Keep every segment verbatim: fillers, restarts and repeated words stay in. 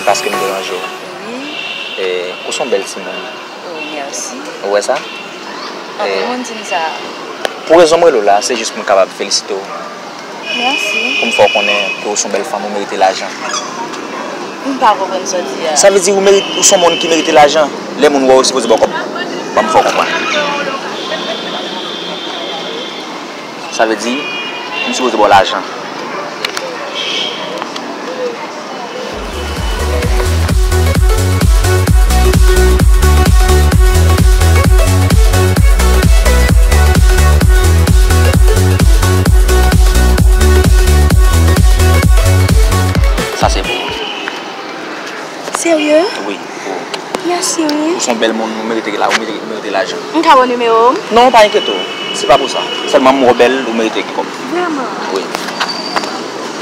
Paske m deranje w. Wi. E, ou se yon bèl timoun. Oh, mèsi. Ou wè sa? Anpil moun di m sa. Pou rezon m rele w la, se jis pou m kapab felisite w. Mèsi. Pou m fè w konnen ke ou se yon bèl fanm, ou merite lajan. M pa konprann sa w di a. Sa vle di ou merite, ou se yon moun ki merite lajan. Lè moun wè w, sipoze ba w kòb. Ban m fè w konprann. Sa vle di, m sipoze ba w lajan. Sa se pou ou. Serye? Wi, pou ou. Mèsi, wi. Ou se yon bèl moun, ou merite la, ou merite, ou merite lajan. M ka ba w nimewo w? Non, pa enkyete w. Se pa pou sa. Sèlman m wè w bèl, ou merite gen kòb. Vrèman? Wi.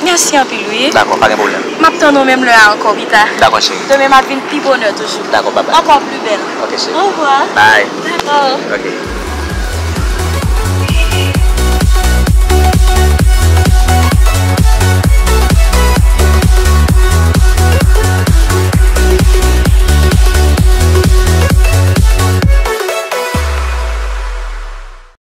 Mèsi anpil, wi. Dakò, pa gen pwoblèm. M ap tann ou menm lè a ankò, pita. Dakò, cheri. Demen m ap vin pi bonè toujou. Dakò, babay. Ankò pli bèl. Ok, cheri. Au revoir. Bye. Dakò. Ok.